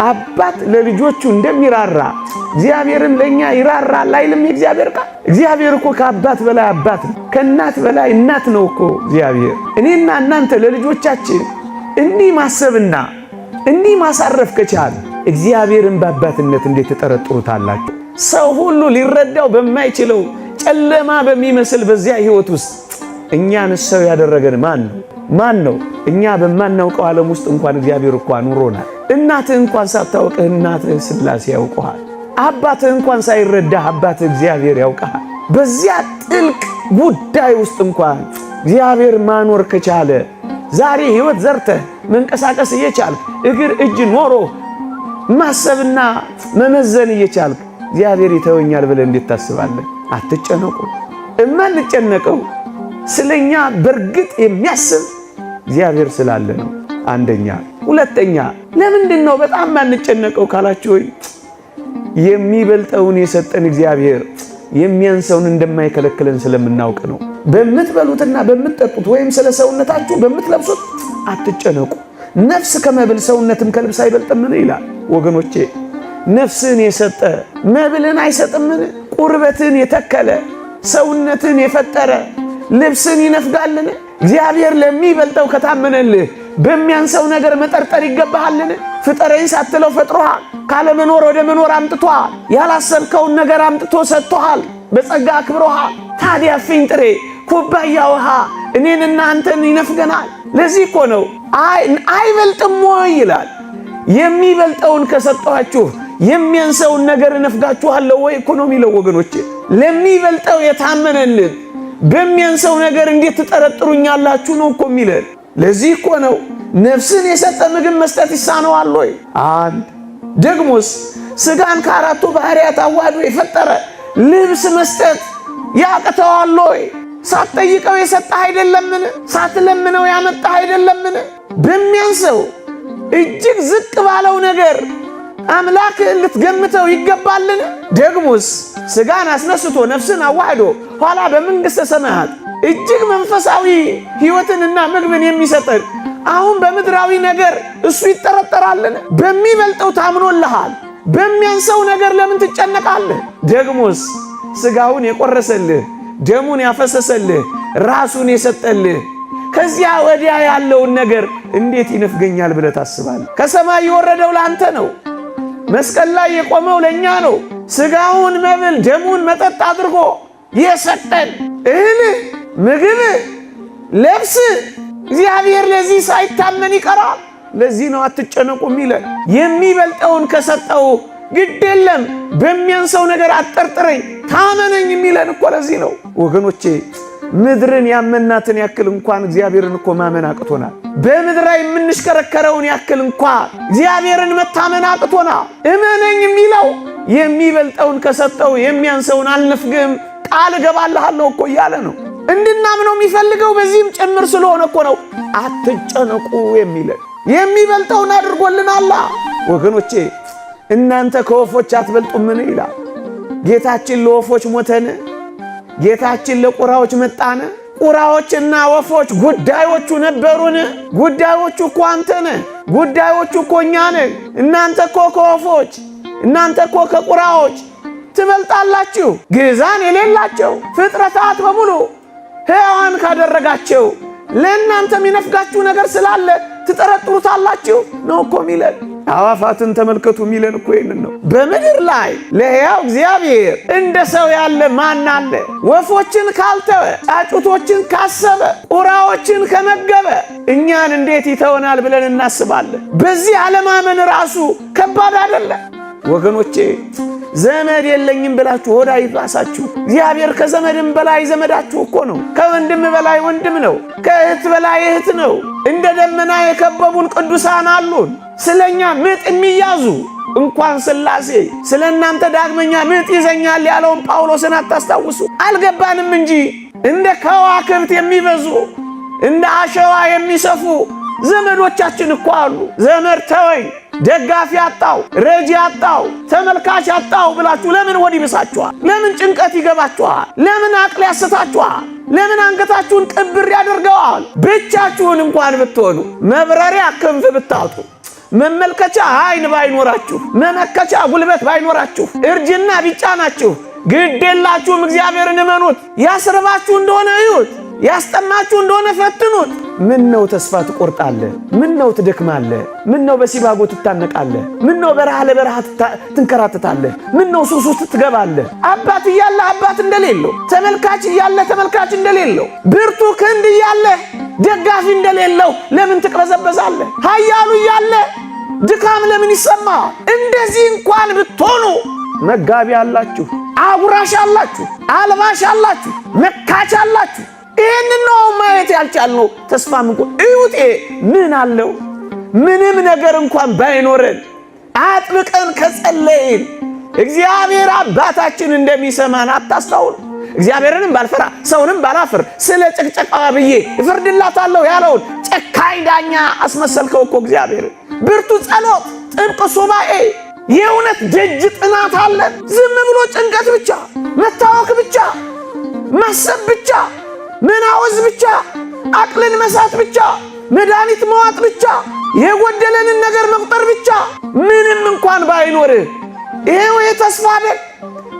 አባት ለልጆቹ እንደሚራራ እግዚአብሔርም ለእኛ ይራራል አይልም የእግዚአብሔር ቃል? እግዚአብሔር እኮ ከአባት በላይ አባት ነው፣ ከእናት በላይ እናት ነው እኮ እግዚአብሔር። እኔና እናንተ ለልጆቻችን እንዲህ ማሰብና እንዲህ ማሳረፍ ከቻል እግዚአብሔርን በአባትነት እንዴት ትጠረጥሩታላችሁ? ሰው ሁሉ ሊረዳው በማይችለው ጨለማ በሚመስል በዚያ ሕይወት ውስጥ እኛን ሰው ያደረገን ማን ነው? ማን ነው? እኛ በማናውቀው ዓለም ውስጥ እንኳን እግዚአብሔር እኮ አኑሮናል። እናትህ እንኳን ሳታውቅህ እናትህ ሥላሴ ያውቀሃል። አባትህ እንኳን ሳይረዳህ አባትህ እግዚአብሔር ያውቀሃል። በዚያ ጥልቅ ጉዳይ ውስጥ እንኳን እግዚአብሔር ማኖር ከቻለ ዛሬ ሕይወት ዘርተህ መንቀሳቀስ እየቻልክ እግር እጅ ኖሮ ማሰብና መመዘን እየቻልክ እግዚአብሔር ይተወኛል ብለህ እንዴት ታስባለህ? አትጨነቁ። እማንጨነቀው ስለኛ በእርግጥ የሚያስብ እግዚአብሔር ስላለ ነው። አንደኛ። ሁለተኛ፣ ለምንድን ነው በጣም ማንጨነቀው ካላችሁ፣ የሚበልጠውን የሰጠን እግዚአብሔር የሚያንሰውን እንደማይከለክለን ስለምናውቅ ነው። በምትበሉትና በምትጠጡት ወይም ስለ ሰውነታችሁ በምትለብሱት አትጨነቁ። ነፍስ ከመብል ሰውነትም ከልብስ አይበልጥምን ይላል። ወገኖቼ፣ ነፍስን የሰጠ መብልን አይሰጥምን? ቁርበትን የተከለ፣ ሰውነትን የፈጠረ ልብስን ይነፍጋልን? እግዚአብሔር ለሚበልጠው ከታመነልህ በሚያንሰው ነገር መጠርጠር ይገባሃልን? ፍጠረኝ ሳትለው ፈጥሮሃል። ካለመኖር ወደ መኖር አምጥቶሃል። ያላሰብከውን ነገር አምጥቶ ሰጥቶሃል። በጸጋ አክብሮሃል። ታዲያ ፊንጥሬ ኩባያ ውሃ እኔንና አንተን ይነፍገናል? ለዚህ እኮ ነው አይበልጥም ወይ ይላል። የሚበልጠውን ከሰጠኋችሁ የሚያንሰውን ነገር እነፍጋችኋለሁ ወይ እኮ ነው የሚለው ወገኖቼ። ለሚበልጠው የታመነልን በሚያንሰው ነገር እንዴት ትጠረጥሩኛላችሁ ነው እኮ የሚለን። ለዚህ እኮ ነው ነፍስን የሰጠ ምግብ መስጠት ይሳነዋል ወይ? አንድ ደግሞስ ስጋን ከአራቱ ባህሪያት አዋህዶ የፈጠረ ልብስ መስጠት ያቅተዋል ወይ? ሳትጠይቀው የሰጠህ አይደለምን? ሳትለምነው ያመጣህ አይደለምን? በሚያንሰው እጅግ ዝቅ ባለው ነገር አምላክህን ልትገምተው ይገባልን? ደግሞስ ስጋን አስነስቶ ነፍስን አዋህዶ ኋላ በመንግሥተ ሰማያት እጅግ መንፈሳዊ ሕይወትንና ምግብን የሚሰጠን አሁን በምድራዊ ነገር እሱ ይጠረጠራልን? በሚበልጠው ታምኖልሃል። በሚያንሰው ነገር ለምን ትጨነቃለህ? ደግሞስ ስጋውን የቆረሰልህ፣ ደሙን ያፈሰሰልህ፣ ራሱን የሰጠልህ ከዚያ ወዲያ ያለውን ነገር እንዴት ይነፍገኛል ብለህ ታስባለህ? ከሰማይ የወረደው ለአንተ ነው። መስቀል ላይ የቆመው ለእኛ ነው። ስጋውን መብል ደሙን መጠጥ አድርጎ የሰጠን እህልህ፣ ምግብህ፣ ልብስህ እግዚአብሔር ለዚህ ሳይታመን ይቀራል? ለዚህ ነው አትጨነቁ የሚለን። የሚበልጠውን ከሰጠው ግድ የለም በሚያንሰው ነገር አትጠርጥረኝ፣ ታመነኝ የሚለን እኮ ለዚህ ነው ወገኖቼ። ምድርን ያመናትን ያክል እንኳን እግዚአብሔርን እኮ ማመን አቅቶናል። በምድር ላይ የምንሽከረከረውን ያክል እንኳን እግዚአብሔርን መታመን አቅቶናል። እመነኝ የሚለው የሚበልጠውን ከሰጠው የሚያንሰውን አልነፍግም፣ ቃል እገባልሃለሁ እኮ እያለ ነው። እንድናምነው የሚፈልገው በዚህም ጭምር ስለሆነ እኮ ነው አትጨነቁ የሚለን። የሚበልጠውን አድርጎልናላ ወገኖቼ። እናንተ ከወፎች አትበልጡምን ይላል ጌታችን። ለወፎች ሞተን? ጌታችን ለቁራዎች መጣን? ቁራዎችና ወፎች ጉዳዮቹ ነበሩን? ጉዳዮቹ እኮ አንተ ነህ። ጉዳዮቹ እኮ እኛ ነን። እናንተ እኮ ከወፎች፣ እናንተ እኮ ከቁራዎች ትበልጣላችሁ። ግዛን የሌላቸው ፍጥረታት በሙሉ ሕያዋን ካደረጋቸው ለእናንተ የሚነፍጋችሁ ነገር ስላለ ትጠረጥሩታላችሁ ነው እኮ የሚለን። አዋፋትን ተመልከቱ የሚለን እኮ ይህንን ነው። በምድር ላይ ለሕያው እግዚአብሔር እንደ ሰው ያለ ማን አለ? ወፎችን ካልተወ፣ ጫጩቶችን ካሰበ፣ ቁራዎችን ከመገበ እኛን እንዴት ይተወናል ብለን እናስባለን። በዚህ አለማመን ራሱ ከባድ አይደለ ወገኖቼ? ዘመድ የለኝም ብላችሁ ሆዳ ይባሳችሁ። እግዚአብሔር ከዘመድም በላይ ዘመዳችሁ እኮ ነው። ከወንድም በላይ ወንድም ነው። ከእህት በላይ እህት ነው። እንደ ደመና የከበቡን ቅዱሳን አሉን። ስለኛ ምጥ የሚያዙ። እንኳን ሥላሴ ስለ እናንተ ዳግመኛ ምጥ ይዘኛል ያለውን ጳውሎስን አታስታውሱ? አልገባንም እንጂ እንደ ከዋክብት የሚበዙ፣ እንደ አሸዋ የሚሰፉ ዘመዶቻችን እኮ አሉ። ዘመድ ተወኝ፣ ደጋፊ አጣው፣ ረጂ አጣው፣ ተመልካች አጣው ብላችሁ ለምን ሆድ ይብሳችኋል? ለምን ጭንቀት ይገባችኋል? ለምን አቅል ያስታችኋል? ለምን አንገታችሁን ቅብር ያደርገዋል? ብቻችሁን እንኳን ብትሆኑ፣ መብረሪያ ክንፍ ብታጡ፣ መመልከቻ ዓይን ባይኖራችሁ፣ መመከቻ ጉልበት ባይኖራችሁ፣ እርጅና ቢጫናችሁ ግድ የላችሁም፣ እግዚአብሔርን እመኑት። ያስርባችሁ እንደሆነ እዩት፣ ያስጠማችሁ እንደሆነ ፈትኑት። ምን ነው ተስፋ ትቆርጣለህ? ምን ነው ትደክማለህ? ምን ነው በሲባጎ ትታነቃለህ? ምን ነው በረሃ ለበረሃ ትንከራተታለህ? ምን ነው ሱስ ውስጥ ትገባለህ? አባት እያለ አባት እንደሌለው፣ ተመልካች እያለ ተመልካች እንደሌለው፣ ብርቱ ክንድ እያለ ደጋፊ እንደሌለው ለምን ትቅበዘበዛለህ? ኃያሉ እያለ ድካም ለምን ይሰማ? እንደዚህ እንኳን ብትሆኑ መጋቢ አላችሁ፣ አጉራሽ አላችሁ፣ አልባሽ አላችሁ፣ መካች አላችሁ። ይህን ነው ማየት ያልቻልነው። ተስፋም እንኳን እዩት፣ ምን አለው? ምንም ነገር እንኳን ባይኖረን አጥብቀን ከጸለይን እግዚአብሔር አባታችን እንደሚሰማን አታስታውሉ። እግዚአብሔርንም ባልፈራ ሰውንም ባላፍር ስለ ጭቅጨቃዋ ብዬ እፈርድላታለሁ ያለውን ጨካኝ ዳኛ አስመሰልከው እኮ እግዚአብሔር። ብርቱ ጸሎት፣ ጥብቅ ሱባኤ፣ የእውነት ደጅ ጥናት አለን። ዝም ብሎ ጭንቀት ብቻ፣ መታወክ ብቻ፣ ማሰብ ብቻ፣ መናወዝ ብቻ፣ አቅልን መሳት ብቻ፣ መድኃኒት መዋጥ ብቻ፣ የጎደለንን ነገር መቁጠር ብቻ፣ ምንም እንኳን ባይኖርህ ይሄው የተስፋ አይደል?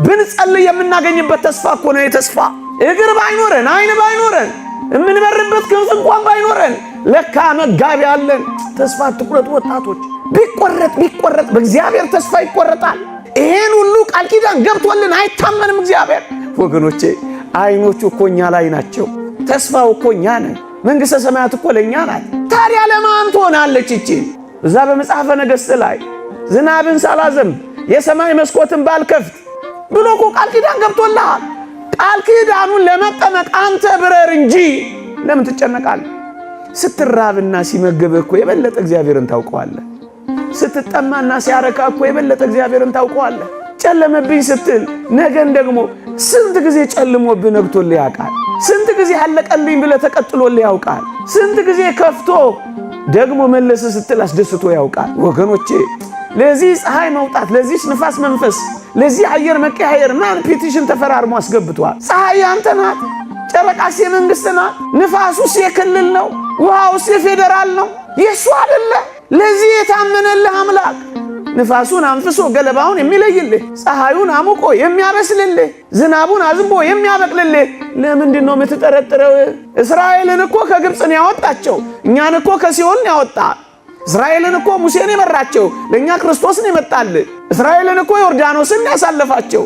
ብንጸልይ የምናገኝበት ተስፋ እኮ ነው። የተስፋ እግር ባይኖረን ዓይን ባይኖረን የምንበርበት ክንፍ እንኳን ባይኖረን ለካ መጋቢ አለን። ተስፋ አትቁረጡ ወጣቶች። ቢቆረጥ ቢቆረጥ በእግዚአብሔር ተስፋ ይቆረጣል። ይሄን ሁሉ ቃል ኪዳን ገብቶልን አይታመንም እግዚአብሔር። ወገኖቼ ዓይኖቹ እኮ እኛ ላይ ናቸው። ተስፋው እኮ እኛ ነን። መንግሥተ ሰማያት እኮ ለእኛ ናት። ታዲያ ለማን ትሆናለች ይቺ? እዛ በመጽሐፈ ነገሥት ላይ ዝናብን ሳላዘንብ የሰማይ መስኮትን ባልከፍት ብሎ እኮ ቃል ኪዳን ገብቶልሃል። ቃል ኪዳኑን ለመጠመቅ አንተ ብረር እንጂ ለምን ትጨነቃለህ? ስትራብና ሲመግብህ እኮ የበለጠ እግዚአብሔርን ታውቀዋለህ። ስትጠማና ሲያረካ እኮ የበለጠ እግዚአብሔርን ታውቀዋለህ። ጨለመብኝ ስትል ነገን ደግሞ ስንት ጊዜ ጨልሞብህ ነግቶልህ ያውቃል? ስንት ጊዜ አለቀልኝ ብለህ ተቀጥሎልህ ያውቃል? ስንት ጊዜ ከፍቶ ደግሞ መለስ ስትል አስደስቶ ያውቃል? ወገኖቼ ለዚህ ፀሐይ መውጣት፣ ለዚህ ንፋስ መንፈስ፣ ለዚህ አየር መቀያየር ማን petition ተፈራርሞ አስገብቷል? ፀሐይ ያንተ ናት። ጨረቃስ የመንግስት ናት። ንፋሱስ የክልል ነው። ውሃውስ የፌዴራል ነው። የእሱ አይደለ። ለዚህ የታመነልህ አምላክ ንፋሱን አንፍሶ ገለባውን የሚለይልህ፣ ፀሐዩን አሙቆ የሚያበስልልህ፣ ዝናቡን አዝንቦ የሚያበቅልልህ ለምንድን ነው የምትጠረጥረው? እስራኤልን እኮ ከግብፅ ነው ያወጣቸው። እኛን እኮ ከሲኦል ነው ያወጣ። እስራኤልን እኮ ሙሴን የመራቸው፣ ለእኛ ክርስቶስን የመጣል። እስራኤልን እኮ ዮርዳኖስን ያሳለፋቸው፣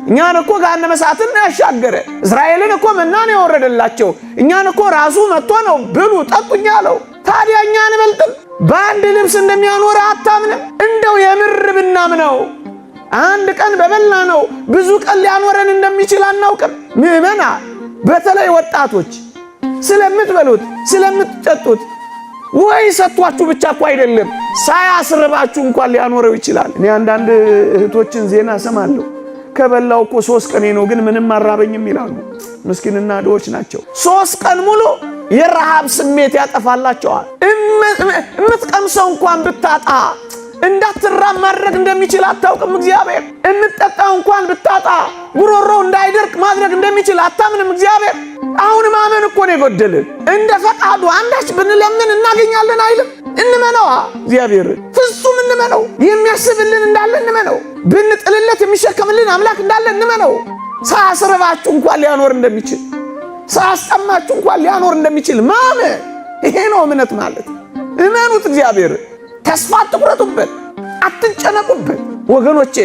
እኛን እኮ ገሃነመ እሳትን ያሻገረ። እስራኤልን እኮ መናን ያወረደላቸው፣ እኛን እኮ ራሱ መጥቶ ነው ብሉ ጠጡኝ አለው። ታዲያ እኛ አንበልጥም? በአንድ ልብስ እንደሚያኖር አታምንም? እንደው የምር ብናምነው አንድ ቀን በበላ ነው ብዙ ቀን ሊያኖረን እንደሚችል አናውቅም። ምዕመና፣ በተለይ ወጣቶች ስለምትበሉት ስለምትጠጡት ወይ ሰጥቷችሁ ብቻ እኮ አይደለም፣ ሳያስርባችሁ እንኳን ሊያኖረው ይችላል። እኔ አንዳንድ እህቶችን ዜና እሰማለሁ። ከበላው እኮ 3 ቀኔ ነው ግን ምንም አራበኝም ይላሉ። ምስኪንና ድሆች ናቸው። 3 ቀን ሙሉ የረሃብ ስሜት ያጠፋላቸዋል። እምትቀምሰው እንኳን ብታጣ እንዳትራብ ማድረግ እንደሚችል አታውቅም እግዚአብሔር። እምትጠጣው እንኳን ብታጣ ጉሮሮ እንዳይደርቅ ማድረግ እንደሚችል አታምንም እግዚአብሔር። አሁን ማመን እኮ ነው የጎደልን። እንደ ፈቃዱ አንዳች ብንለምን እናገኛለን አይልም? እንመነዋ እግዚአብሔር፣ ፍጹም እንመነው። የሚያስብልን እንዳለ እንመነው። ብንጥልለት የሚሸከምልን አምላክ እንዳለ እንመነው። ሳያስርባችሁ እንኳን ሊያኖር እንደሚችል፣ ሳያስጠማችሁ እንኳን ሊያኖር እንደሚችል ማመን፣ ይሄ ነው እምነት ማለት። እመኑት እግዚአብሔር። ተስፋ አትቁረጡበት፣ አትጨነቁበት። ወገኖቼ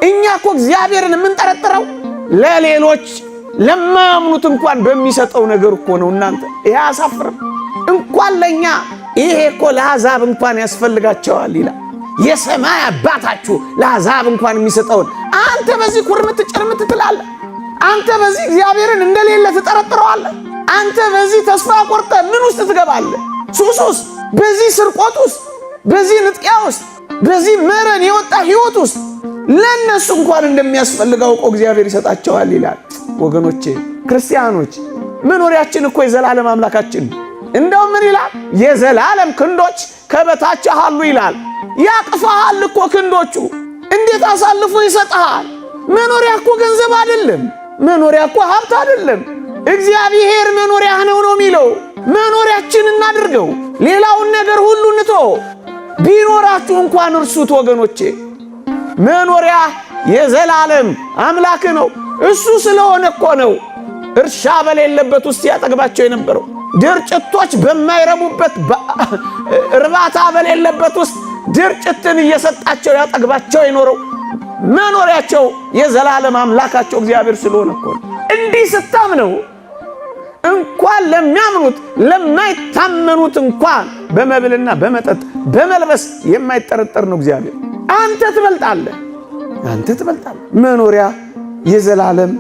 እኛ እኮ እግዚአብሔርን የምንጠረጥረው ለሌሎች ለማያምኑት እንኳን በሚሰጠው ነገር እኮ ነው። እናንተ ይሄ አያሳፍርም? እንኳን ለኛ ይሄ እኮ ለአሕዛብ እንኳን ያስፈልጋቸዋል ይላል። የሰማይ አባታችሁ ለአሕዛብ እንኳን የሚሰጠውን አንተ በዚህ ኩርምት ጭርምት ትላለህ። አንተ በዚህ እግዚአብሔርን እንደሌለ ትጠረጥረዋለህ። አንተ በዚህ ተስፋ ቆርጠህ ምን ውስጥ ትገባለህ? ሱስ ውስጥ፣ በዚህ ስርቆት ውስጥ፣ በዚህ ንጥቂያ ውስጥ፣ በዚህ መረን የወጣ ህይወት ውስጥ ለእነሱ እንኳን እንደሚያስፈልግ አውቆ እግዚአብሔር ይሰጣቸዋል ይላል። ወገኖቼ ክርስቲያኖች መኖሪያችን እኮ የዘላለም አምላካችን ነው። እንደው ምን ይላል? የዘላለም ክንዶች ከበታች አሉ ይላል። ያቅፈሃል እኮ ክንዶቹ። እንዴት አሳልፎ ይሰጥሃል? መኖሪያ እኮ ገንዘብ አይደለም። መኖሪያ እኮ ሀብት አይደለም። እግዚአብሔር መኖሪያህ ነው ነው የሚለው። መኖሪያችን እናድርገው። ሌላውን ነገር ሁሉ እንቶ ቢኖራችሁ እንኳን እርሱት ወገኖቼ። መኖሪያ የዘላለም አምላክ ነው። እሱ ስለሆነ እኮ ነው እርሻ በሌለበት ውስጥ ያጠግባቸው የነበረው። ድርጭቶች በማይረቡበት፣ እርባታ በሌለበት ውስጥ ድርጭትን እየሰጣቸው ያጠግባቸው የኖረው መኖሪያቸው የዘላለም አምላካቸው እግዚአብሔር ስለሆነ እኮ ነው። እንዲህ ስታምነው እንኳን ለሚያምኑት ለማይታመኑት እንኳን በመብልና በመጠጥ በመልበስ የማይጠረጠር ነው እግዚአብሔር። አንተ ትበልጣለህ፣ አንተ ትበልጣለህ። መኖሪያ የዘላለም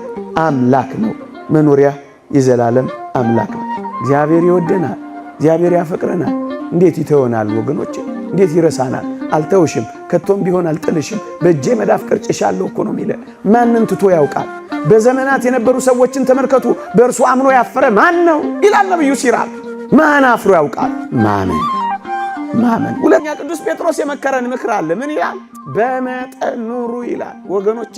አምላክ ነው። መኖሪያ የዘላለም አምላክ ነው። እግዚአብሔር ይወደናል። እግዚአብሔር ያፈቅረናል። እንዴት ይተወናል ወገኖች? እንዴት ይረሳናል? አልተውሽም፣ ከቶም ቢሆን አልጥልሽም፣ በእጄ መዳፍ ቀርጬሻለሁ እኮ ነው የሚለን። ማንን ትቶ ያውቃል? በዘመናት የነበሩ ሰዎችን ተመልከቱ። በእርሱ አምኖ ያፈረ ማን ነው ይላል ነብዩ ሲራክ። ማን አፍሮ ያውቃል? ማመን ማመን። ሁለተኛ ቅዱስ ጴጥሮስ የመከረን ምክር አለ። ምን ይላል? በመጠን ኑሩ ይላል። ወገኖቼ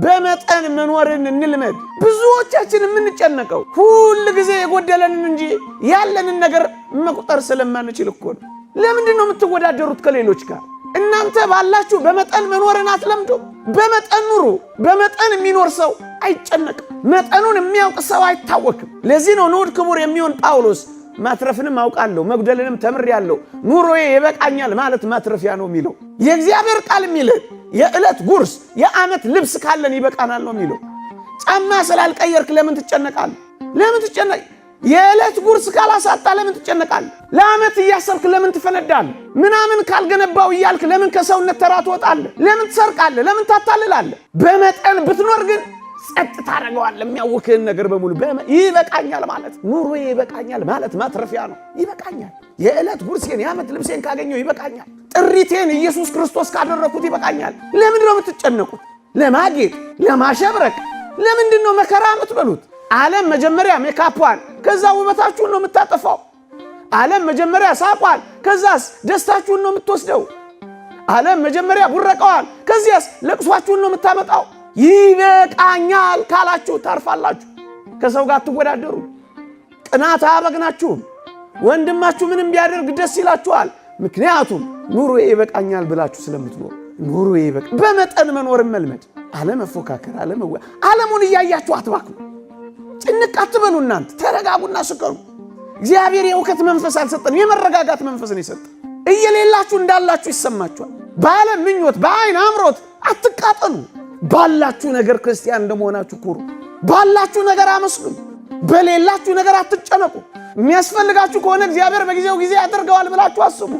በመጠን መኖርን እንልመድ። ብዙዎቻችን የምንጨነቀው ሁል ጊዜ የጎደለንን እንጂ ያለንን ነገር መቁጠር ስለማንችል እኮ ነው። ለምንድን ነው የምትወዳደሩት ከሌሎች ጋር? እናንተ ባላችሁ በመጠን መኖርን አትለምዱ። በመጠን ኑሩ። በመጠን የሚኖር ሰው አይጨነቅም። መጠኑን የሚያውቅ ሰው አይታወክም። ለዚህ ነው ንዑድ ክቡር የሚሆን ጳውሎስ ማትረፍንም አውቃለሁ መጉደልንም ተምሬአለሁ፣ ኑሮዬ ይበቃኛል ማለት ማትረፊያ ነው የሚለው። የእግዚአብሔር ቃል የሚልህ የዕለት ጉርስ የዓመት ልብስ ካለን ይበቃናል ነው የሚለው። ጫማ ስላልቀየርክ ለምን ትጨነቃለህ? ለምን ትጨነቅ? የዕለት ጉርስ ካላሳጣ ለምን ትጨነቃለህ? ለዓመት እያሰብክ ለምን ትፈነዳለህ? ምናምን ካልገነባው እያልክ ለምን ከሰውነት ተራ ትወጣለህ? ለምን ትሰርቃለህ? ለምን ታታልላለህ? በመጠን ብትኖር ግን ጸጥ ታደርገዋለህ። የሚያውክህን ነገር በሙሉ ይበቃኛል ማለት ኑሮ ይበቃኛል ማለት ማትረፊያ ነው። ይበቃኛል፣ የዕለት ጉርሴን የዓመት ልብሴን ካገኘው ይበቃኛል፣ ጥሪቴን ኢየሱስ ክርስቶስ ካደረኩት ይበቃኛል። ለምንድን ነው የምትጨነቁት? ለማጌጥ ለማሸብረቅ ለምንድን ነው መከራ የምትበሉት? ዓለም መጀመሪያ ሜካፏን ከዛ ውበታችሁን ነው የምታጠፋው። ዓለም መጀመሪያ ሳቋን ከዛስ ደስታችሁን ነው የምትወስደው። ዓለም መጀመሪያ ቡረቀዋል፣ ከዚያስ ለቅሷችሁን ነው የምታመጣው። ይበቃኛል ካላችሁ ታርፋላችሁ። ከሰው ጋር አትወዳደሩ። ቅናት አያበግናችሁም። ወንድማችሁ ምንም ቢያደርግ ደስ ይላችኋል። ምክንያቱም ኑሮዬ ይበቃኛል ብላችሁ ስለምትኖሩ። ኑሮዬ ይበቃ በመጠን መኖርን መልመድ፣ አለመፎካከር፣ ዓለሙን እያያችሁ አትባክኑ። ጭንቅ አትበሉ። እናንተ ተረጋጉና ስከኑ። እግዚአብሔር የእውከት መንፈስ አልሰጠንም፣ የመረጋጋት መንፈስ ነው የሰጠን። እየሌላችሁ እንዳላችሁ ይሰማችኋል። በዓለም ምኞት፣ በአይን አምሮት አትቃጠሉ። ባላችሁ ነገር ክርስቲያን እንደመሆናችሁ ኩሩ። ባላችሁ ነገር አመስግኑ። በሌላችሁ ነገር አትጨነቁ። የሚያስፈልጋችሁ ከሆነ እግዚአብሔር በጊዜው ጊዜ ያደርገዋል ብላችሁ አስቡ።